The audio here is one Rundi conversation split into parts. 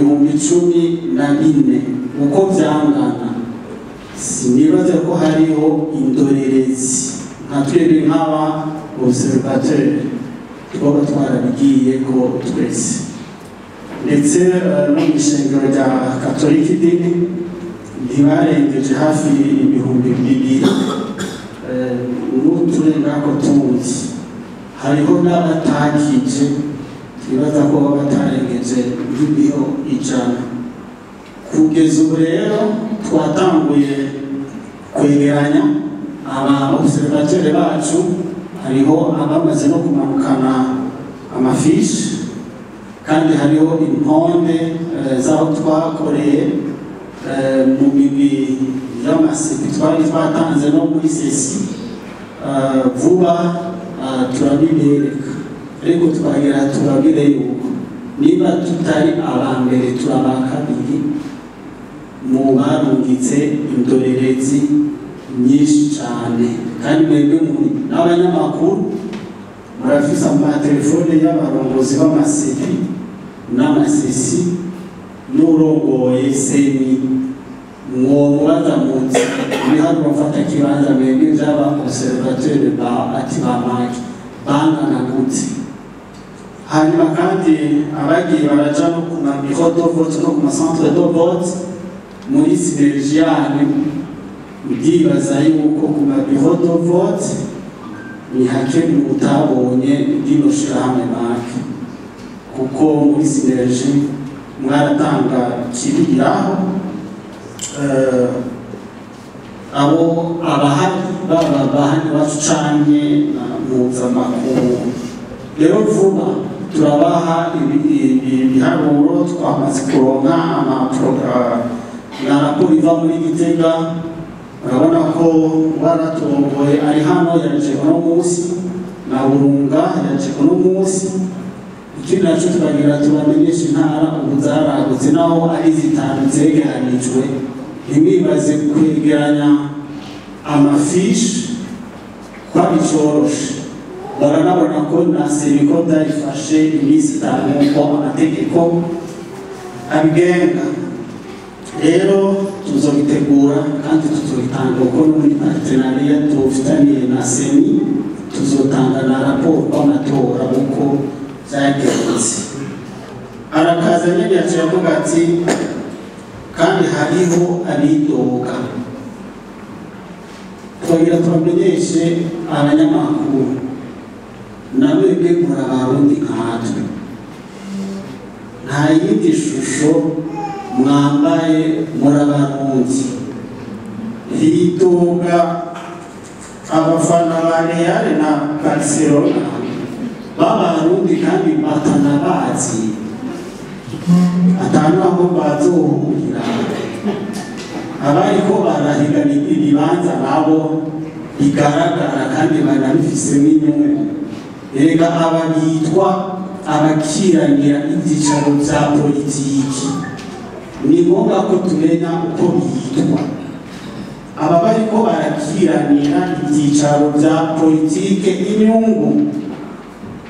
14,000 uko vyangana. Sinibaza ko hariho indorerezi nka twebwe nk'aba observateur twaba twarabigiye ko twese, ndetse no mu ishengero rya Katolika idini ntibarengeje hafi 2000 n'uturengako tundi. Hariho n'abatakije, twibaza ko batarengeje nk'ibiho 100. Kugeza ubu rero twatanguye kwegeranya aba observateur bacu, hariho abamaze no kumanukana amafishi, kandi hariho intonde z'aho twakoreye mu migwi y'ama CEPI twari twatanze no muri CECI. Vuba turabibereka, ariko twagira tubabwire yuko niba tutari aba mbere, turaba kabiri mu barungitse indorerezi nyinshi cyane. Kandi mwebwe muri n'abanyamakuru murafise amatelefone y'abarongozi b'ama CEPI n'ama CECI n'urongoye CENI, mwomubaza muti ibiharuro mfata kibanza mwebwe vy'aba observateur ba ati bamaki bangana gute? Hanyuma kandi abagiye baraja no ku ma bureau de vote no ku ma centre de vote muri synergie yanyu, ndibaza yuko ku ma bureau de vote ni hake mutabonye rino shirahamwe MAC, kuko muri synergie mwaratanga kibiriraho abo abahari baba bahari iwacu canke na mpuzamakungu. Rero vuba turabaha ibiharuro twamaze kuronka na raporo iva muri Gitega. Urabona ko waraturongoye ari hano, yaje uno munsi, na Burunga yaje uno munsi. Ikindi naco turagira tubamenyesha, intara ubu zaragutse, naho ari zitanu zegeranijwe. Ntimwibaze kwegeranya amafishi ko ari coroshe. Baranabona ko na CENI ko byayifashe iminsi 5 nk'uko amategeko abigenga. Rero tuzobitegura kandi tuzobitanga uko no muri partenariat tufitaniye na CENI, tuzotanga na raporo kw'amatora uko byagenze. Arakaza nyine yaciye avuga ati kandi hariho abidoga. Twagira tubamenyeshe abanyamakuru, namwebwe muri Abarundi nkatwe, nta yindi shusho mwambaye, muri Abarundi. Hidoga abafana ba Real na Barcelona b'Abarundi kandi batanabazi, atanu aho bazohurira, abariko barahigana ibibanza nabo bigaragara kandi banabifisemo inyungu. Erega aba bitwa abakiranira ibyicaro bya politiki, ni ngombwa ko tumenya uko bitwa. Aba bariko barakiranira ibyicaro bya politike inyungu,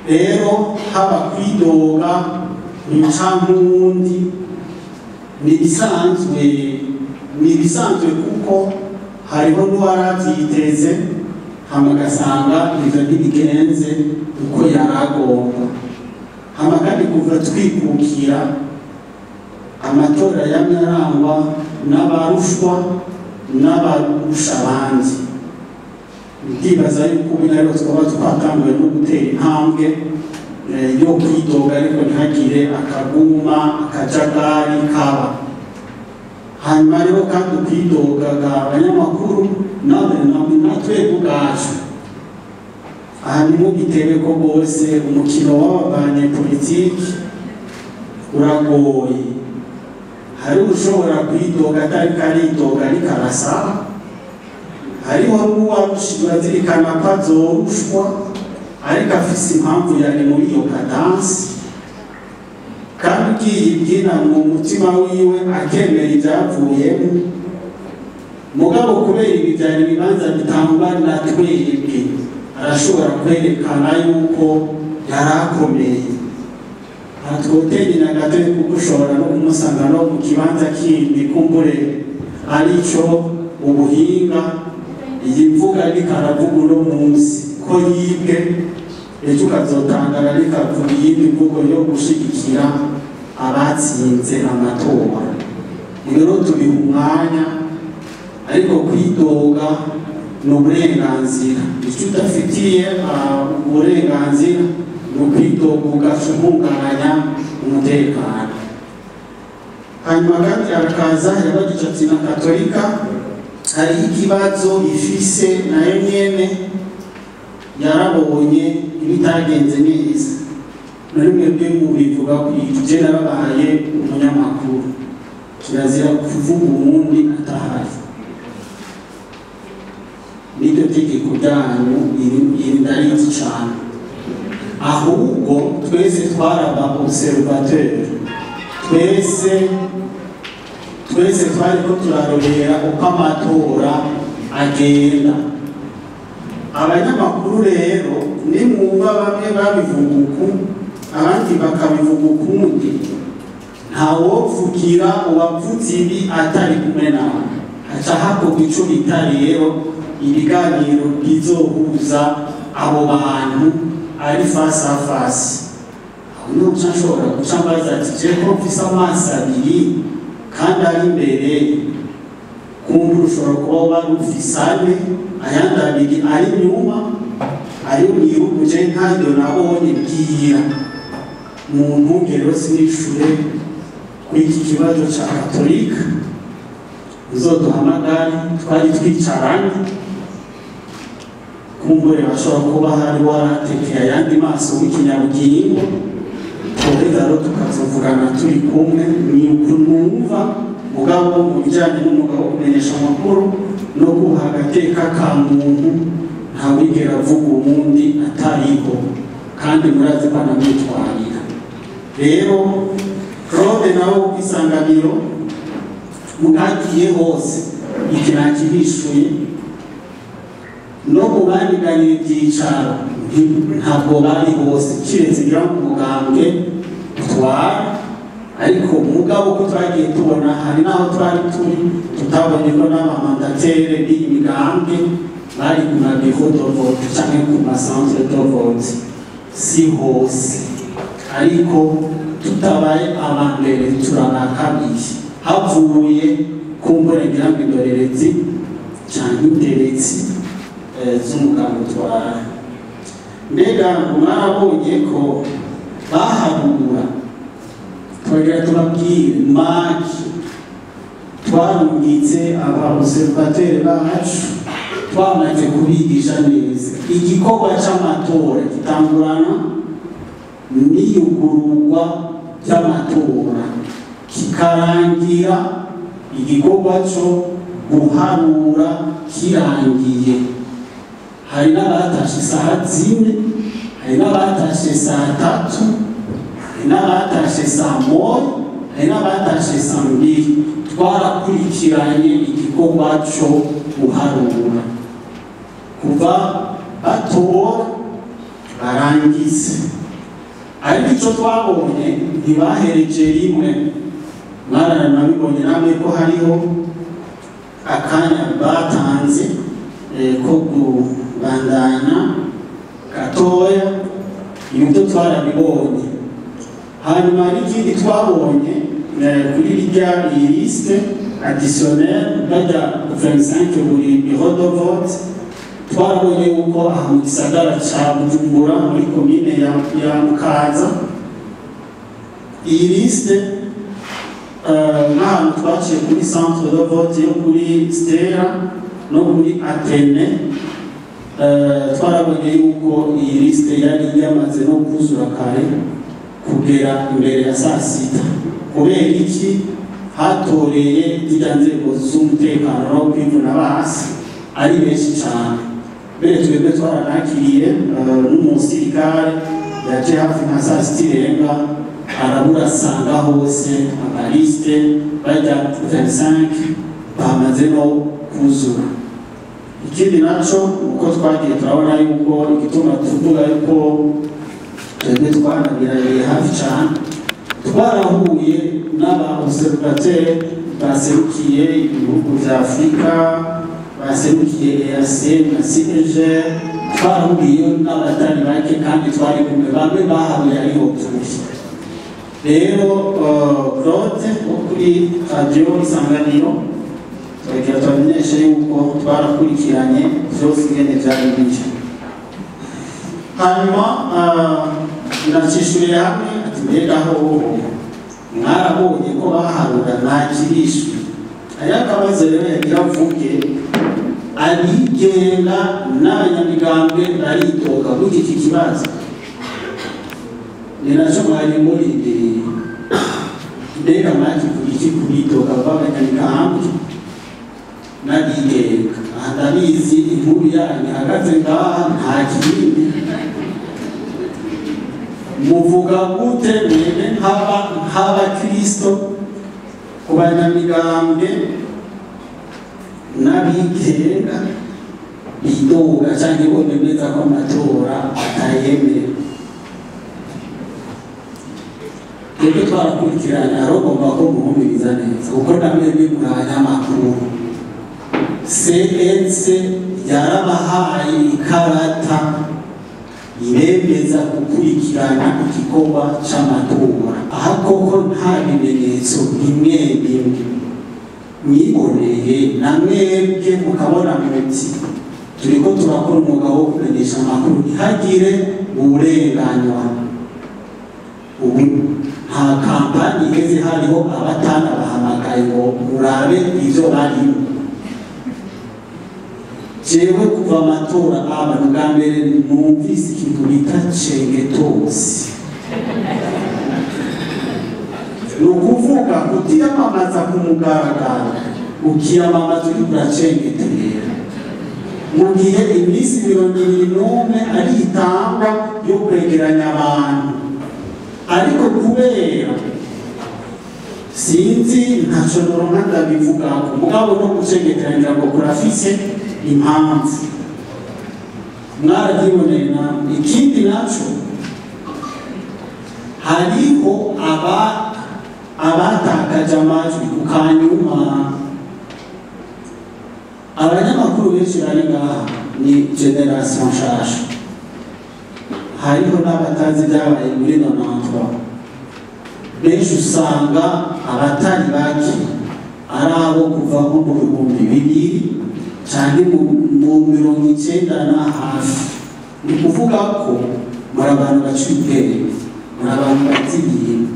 rero haba kwidoga ncankundi ni ibisanzwe, ni ibisanzwe, kuko hariho n'uwarabyiteze hama agasanga ivyo ntibigenze uko yari agomba. Hama kandi kuva twikukira, amatora yamye arangwa n'abarushwa n'abarusha abandi. Ndibaza yuko ubu rero twaba twatanguye no gutera intambwe yo kwidoga, ariko ntihagire akaguma akajagari kaba. Hanyuma rero kandi ukwidogaga abanyamakuru natwe ubwacu, aha ntimugitebe ko rwose umukino w'abanyepolitiki uragoye. Hari ushobora kwidoga atariko aridoga ariko arasaba, hariho n'uwarushijwe azirikana ko azorushwa ariko afise impamvu yari muri iyo cadence, kandi ugiye ibyina mu mutima wiwe akemera ibyavuyemo. Mugabo kubera ibi byari ibibanza bitangwa na twebwe, arashobora kwerekana yuko yari akomeye. Aha twotegenya gato kuko ushobora no kumusanga no mu kibanza kindi kumbure arico ubuhinga. Iyi mvuga ariko aravuga uno munsi ko yibwe, ejo ukazotangara ariko avuga iyindi mvugo yo gushigikira abatsinze amatora. Rero tubiha umwanya, ariko kwidoga ni uburenganzira. Icyo udafitiye uburenganzira ni ukwidoga ugaca uhungabanya umutekano. Hanyuma kandi arakaza yabagije ati na Katolika hariho ikibazo ifise nayo nyene yarabonye ibitagenze neza. Nari mwebwe mubivuga ko je narabaye umunyamakuru, kirazira kuvuga uwundi atahari. Niryo tegeko ryanyu iri ndarizi cane. Ahubwo twese twaraba observateur, twese twariko turarorera uko amatora agenda. Abanyamakuru rero nimwumva bamwe babivuga uku abandi bakabivuga ukundi, ntawovugira uwavuze ibi atari kumwe nawe. Haca hakorwa ico bita rero ibiganiro bizohuza abo bantu ari face à face. Aho niho nca nshobora guca mbaza ati je ko mfise amaso abiri kandi ari imbere, kumbura ushobora kuba wari ufise ane ayandi abiri ari inyuma ayo mwibuke je ntayo nabonye. Bwira mu ntungero sinishure kuri iki kibazo ca Katolika, uzoduhamagare twari twicaranye, kumbure bashobora kuba hari waratekeye ayandi maso w'ikinyabugingo, tuheza rero tukazovugana turi kumwe. Ni ukunumva mugabo mu bijyanye n'umwuga wo kumenyesha amakuru no kubaha agateka ka muntu, ntawigera avuga uwundi atariho, kandi murazi ko anamwitwarira. Rero Claude nawe w'isanganiro mwagiye hose iki nakibishuye, no mu bandiganira ibyicaro ntabwo bari hose kiretse ngira ngo umugambwe utwara. Ariko mugabo ko twagiye tubona hari n'aho twari turi tutabonye ko n'abamandatere b'iyi migambwe bari ku ma bureau de vote canke ku ma centre de vote, si hose. Ariko tutabaye aba mbere turaba kabiri, havuye kumbure ngira ngo indorerezi canke inderetsi z'umugambwe utwara. Mbega mwarabonye ko baharura, twagira tubabwire maki twarungitse aba observateur bacu twamaze kubigisha neza igikorwa c'amatora gitangurana n'iyugururwa ry'amatora kikarangira igikorwa co guharura kirangiye. Hari n'abatashe isaha 4, hari n'abatashe saa 3, hari n'abatashe saa 1, hari n'abatashe saa 2. Twarakurikiranye igikorwa co guharura kuva batora barangize. Ariko ico twabonye ntibahereje rimwe, mwaranabibonye namwe ko hariho akanya batanze ko kubandanya gatoya, ibyo twarabibonye. Hanyuma n'ikindi twabonye kuri rya liste additionnelle bajya 25 buri bureau de vote, twarabonye yuko aha mu gisagara ca Bujumbura muri komine ya Mukaza iyi liste nk'ahantu twaciye kuri centre de vote yo kuri Stella no kuri Atene, twarabonye yuko iyi liste yari yamaze no kuzura kare kugera imbere ya saa 6. Kubera iki? Hatoreye zirya nzego z'umutekano no kwivuna basi ari benshi cyane. Mbere twebwe twaranakiriye n'umusirikare yaje hafi nka saa 6 irenga, arabura asanga hose amaliste bajya 25 bamaze no kuzura. Ikindi naco uko twagiye turabona yuko igituma tuvuga yuko twebwe twanabirariye hafi cyane, Twarahuye n'aba observateurs baserukiye ibihugu vya Afurika, baserukiye EAC na CEG. Twarahuriyeyo n'abatari bake kandi twari kumwe, bamwe baharuye ariho turi. Rero Claude wo kuri Radiyo Isanganiro, turagira tubamenyeshe yuko twarakurikiranye vyose ingene vyari biri. Hanyuma nacishuriye hamwe ati: "Mbega hoho mwarabonye ko baharura?" Ntakirishwe. Hariho akabazo rero yagira avuge: abigenga n'abanyamigambwe baritoka kuri iki kibazo, ni nacyo mwari murindiriye. Mbega mwakivuga iki kubitoka b'abanyamigambwe n'abigenga? Aha ndabizi, inkuru yanyu ihagaze ngaha, nta kindi. Muvuga gute mwebwe nk'abakristo ku banyamigambwe n'abigenga bidoga cyangwa bo bemeza ko amatora atayemera? Twebwe twarakurikiranye, arogomba ko muhumiriza neza kuko namwebwe muri abanyamakuru. CNC yarabahaye ikarata ibemeza gukurikirana igikorwa c'amatora. Aha koko nta bimenyetso bimwe bimwe mwiboneye na mwebwe mukabona muti turiko turakora umwuga wo kumenyesha amakuru, ntihagire uburenganywa? Ubu nta campagne igeze hariho abatana bahamagaye ngo murabe ivyo barimo. Jewe kuva amatora aba, ni ubwa mbere numvise ikintu bita cengetosi. Ni ukuvuga kutiyamamaza ku mugaragaro, ukiyamamaza uriko uracengetera, mu gihe iminsi 21 ari itangwa yo kwegeranya abantu. Ariko kubera sinzi, ntaco noronka ndabivugako, mugabo no gucengetera ngira ngo kurafise impamvu, mwarabyiboneye namwe. Ikindi naco, hariho abatakaje amajwi ku kanyuma. Abanyamakuru benshi bari ngaha ni génération nshasha, hariho n'abatazi ibyabaye muri 93. Benshi usanga abatari bake ari abo kuva nko mu 2000 canke mu 90 na hafi. Ni ukuvuga ko muri abantu baciye ubwenge, muri abantu bazi ibintu.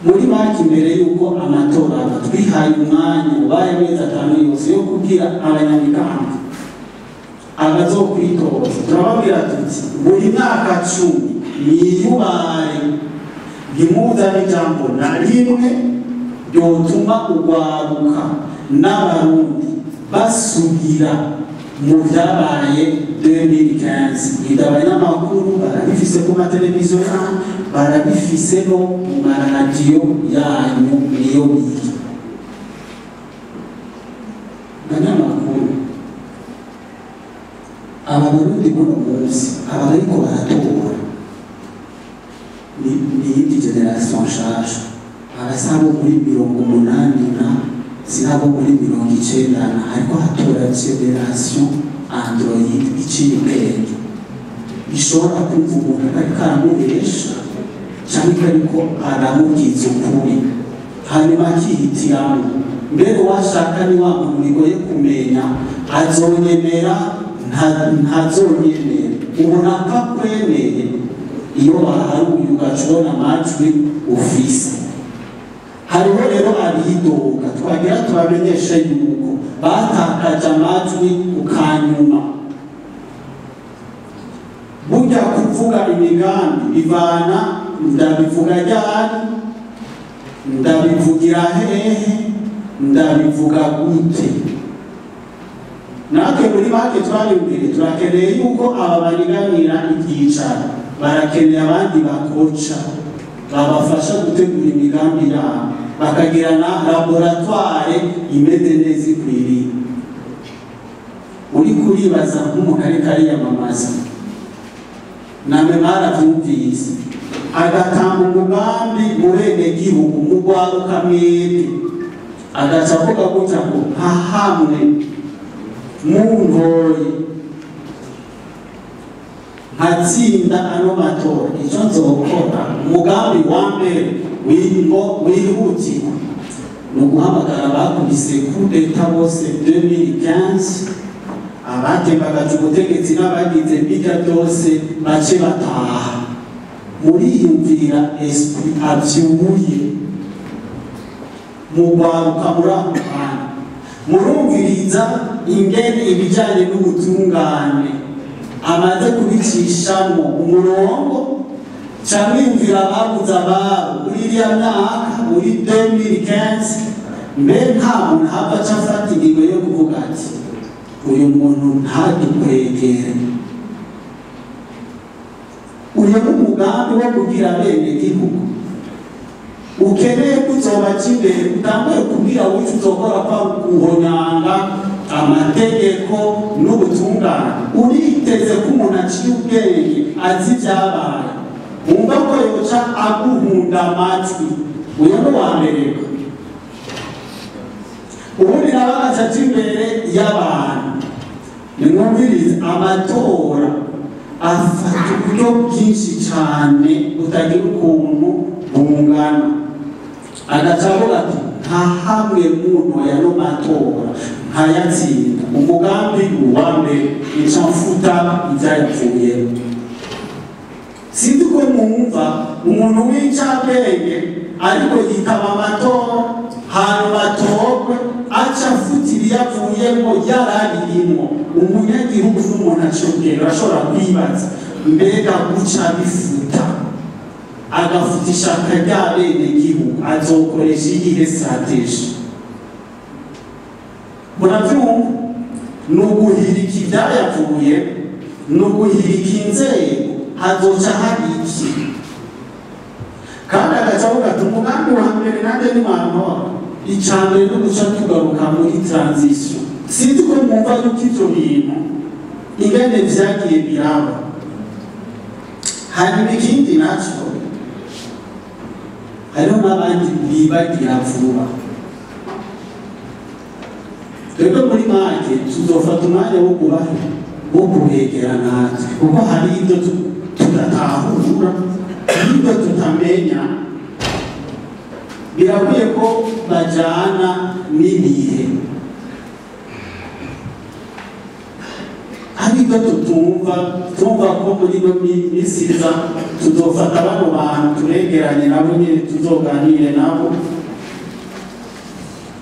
Muri make, imbere y'uko amatora aba, twihaye umwanya ubaye amezi 5 yose yo kubwira abanyamigambwe abazokwitoza. Turababwira tuti: "Buri myaka 10 niyubare, ntimuzane ijambo na rimwe ryotuma urwaruka n'Abarundi basubira mu vyabaye 2015." Ibyo abanyamakuru barabifise ku mateleviziyo yanyu, barabifise no mu maradiyo yanyu, niyo biri. Banyamakuru, aba Barundi buno munsi, aba bariko baratora ni iyindi génération nshasha. Abasabo muri 80 na sinabo muri 90 na hariko hatora génération Android iciye ubwenge, ishobora kumva umuntu ariko aramubesha cyangwa ariko aramubwiza ukuri, hanyuma akihitiramo. Mbere washaka ni wa muntu bigoye kumenya azonyemera, ntazonyemera. Ubona ko akwemeye iyo baharuye, ugaca ubona amajwi ufise. Hariho rero abidoga, twagira tubamenyeshe yuko batakaje amajwi ukanyuma. Burya kuvuga imigambi bivana: ndabivuga ryari, ndabivugira hehe, ndabivuga gute? Natwe muri make twariyumvire, turakeneye yuko aba bariganira ibyicaro barakeneye abandi bakoca babafasha gutegura imigambi yabo, bakagira na laboratoire imeze neza ikwiriye. Uri kuribaza nk'umuntu ariko ariyamamaza, namwe mwaravyumvise. Agatanga umugambi mu benegihugu mu rwaruka mwebwe, agaca avuga gutya ngo nka hamwe muntoye nkatsinda ano matora, icyo nzokora umugambi wa mbere wihutirwa ni uguhamagara abakubise coup d'état bose 2015, abatembagaje ubutegetsi n'abagize bijya byose bace bataha. Muriyumvira esprit avyuye mu rwaruka muri ako kanya, murumviriza ingene ibijanye n'ubutungane amaze kubicishamo umurongo, camwiyumvira ababuze ababo muri iriya myaka muri 2015. Mbe nta muntu hava aca afata ingingo yo kuvuga ati uyu muntu ntadukwegere? Uyu ni umugambi wo kugira bene gihugu ukeneye kuzobaca imbere, utanguye kubwira wica uzokora kwa guhonyanga amategeko n'ubutungane. Uriteze ko umuntu aciye ubwenge azi ibyabaye, wumva ko yoca aguhunda amatwi. Uyu ni uwa mbere. Ubundi nawe agaca aca imbere y'abantu. Nimwumvirize, amatora afata uburyo bwinshi cyane butagira ukuntu bungana. Agaca avuga ati nta hamwe muntu yano matora nkayatsinda, umugambi uwa mbere ica mfuta ibyayavuyemo. Sinzi ko mwumva umuntu w'incabwenge ariko yitaba amatora, hanyuma atorwe aca afuta ibiyavuyemo yarabirimo. Umunyagihugu n'umuntu aciye ubwenge arashobora kwibaza mbega guca bifuta agafuta ishaka rya benegihugu azokoresha iyihe stratégie? Muravyumva, ni uguhirika ibyayavuye, ni uguhirika inzego, hazoca hari iki? Kandi agaca avuga ati umugambi wa mbere nanjye nimwantora, icya mbere ni uguca tugaruka muri transition. Sinzi ko mwumva yuko ivyo bintu ingene vyagiye biraba. Hanyuma ikindi naco, hariho n'abandi bibagira vuba. Twebwe muri make tuzofata umwanya wo kubaha wo kubegera natwe, kuko hari ibyo tudatahura, ibyo tutamenya. Birakwiye ko bajana n'ibihe. Hari ibyo tutumva, tumva ko muri ino minsi iza tuzofata bano bantu turegeranye nabo nyine, tuzoganire nabo.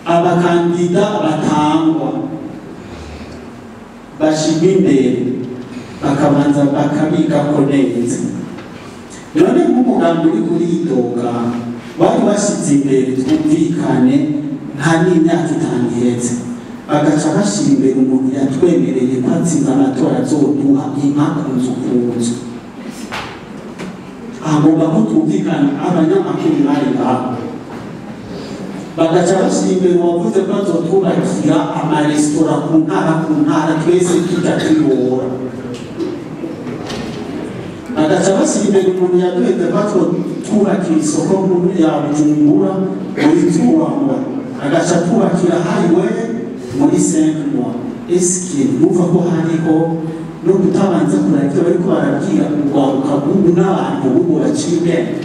Abakandida batangwa bashirwa imbere bakabanza bakabigako neza. None nk'umugambi uri kuridoga bari bashyize imbere, twumvikane, nta n'imyaka 5 iheze, bagaca bashyira imbere umuntu yatwemereye ko atsinze amatora azoduha inka ku nzu ku nzu. Agomba ko twumvikana, abanyamakuru bari ngaho bagaca bashyira imbere uwavuze ko azotwubakira amaresitora ku ntara ku ntara, twese tujya tuyobora. Bagaca bashyira imbere umuntu yaduheze ko azotwubakira isoko nkuru ya Bujumbura muri Tuwangwa, agaca twubakira highway muri 5 mois. Eske numva ko hariho no kutabanza kuraba ibyo bariko barabwira urwaruka rw'ubu n'abantu b'ubu baciye ubwenge?